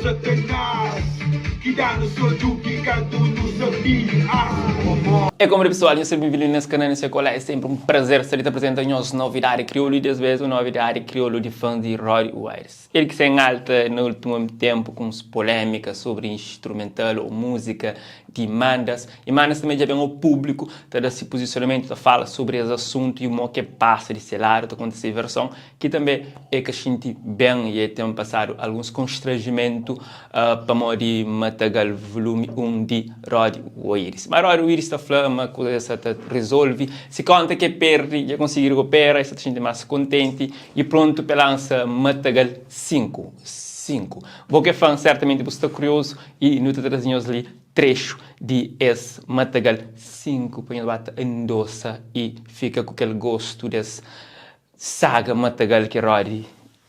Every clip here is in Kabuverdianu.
Satanás Ki da-nu so djuki kantu nu sa pidi as. É como pessoal, nhos seja bem-vindo nesse canal, nesse colar. É sempre um prazer estar aqui apresentando nhos novidade crioulo e dessa vez uma novidade crioulo de fãs de Roy Wires. Ele que se em alta no último tempo com polêmica sobre instrumental ou música de Mandas. E Mandas também já vem ao público, tá dando esse posicionamento, tá fala sobre esse assunto e o que passa de seu lado, tá acontecendo versão, que também é que a gente bem e tem passado alguns constrangimentos para de Matagal volume 1 de Rod Wiris. Mas Rod Wiris está falando uma coisa tá resolve, se conta que perde, já conseguir recuperar, está gente mais contente e pronto para lança Matagal 5. 5. Você que é fã, certamente você está curioso e não está trazendo ali trecho de esse Matagal 5 para bata endossa e fica com aquele gosto desse saga Matagal que Rod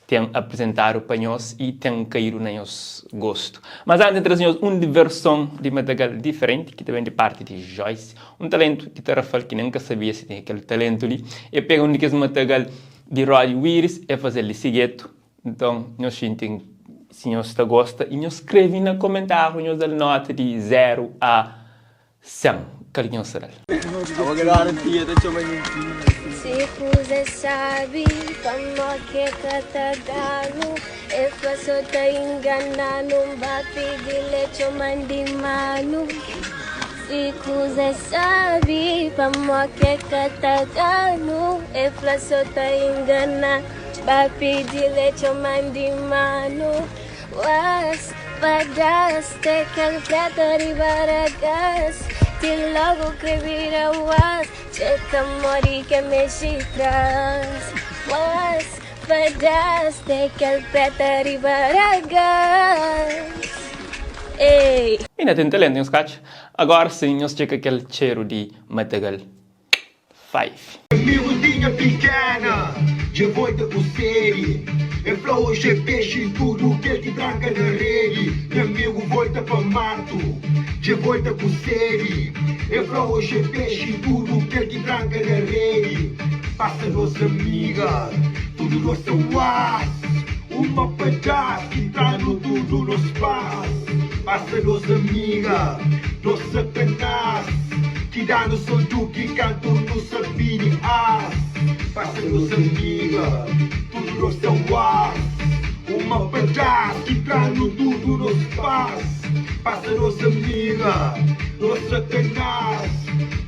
tem apresentado para nós e tem caído no nosso gosto. Mas antes de trazer uma versão de Matagal diferente, que também de parte de Joyce, um talento de Tarrafal que nunca sabia se tem aquele talento ali, e pega um daqueles Matagal de Rod Wiris e fazer-lhe segueto. Então, nós sentem se nós está gosta e nós escreve na comentário, nós dá nota de 0 a 100. Qual que será? Si kuze sabe pamo ke katadano E faso ta enganano Mbapi dilecho mandimano Si kuze sabe pamo ke katadano E faso ta engana Mbapi dilecho mandimano Was padas te kel preta ribaragas Ti logo crevira was Checa mori que mexe tras Was padas te kel preta ribaragas Ei. Ainda tem talento, nhos cacha? Agora sim, nhos txeka aquele cheiro de Matagal 5. Amigo tinha pequena, de volta com sede. E fla hoje é peixe tudo que que tranca na rede. Meu amigo volta pra mato, de volta com sede. E fla hoje é peixe tudo que que tranca na rede. Passa nossa amiga, tudo nosso as. Uma pedaço que tá no tudo nos paz. Passa nossa amiga, nossa satanás. Que dá no som do que canto no sabine as. Passa nossa amiga, tudo nosso as. Uma pedaço que tá no tudo nos paz. Passa nossa amiga, nossa satanás.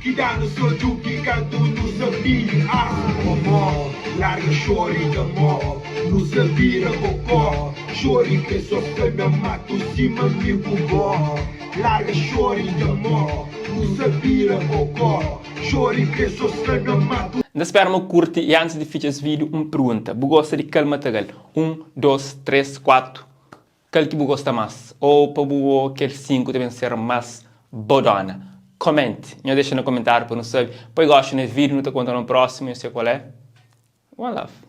Que dá no som do que canto no sabine as. Momó, larga chore de amor, no sabira bocó. Chore que só me mato cima amigo bó. Larga chore de amor, no sabira bocó. Chore que só me mato. Ainda espero uma curte e antes de fechar esse vídeo, uma pergunta. Bu gosta de qual Matagal? 1, 2, 3, 4. Qual que bu gosta mais? Ou para bu aquele 5 devem ser mais bodona? Comente. Não deixa no comentário para não saber. Põe gosto no vídeo, não te conta no próximo, eu sei qual é. One love.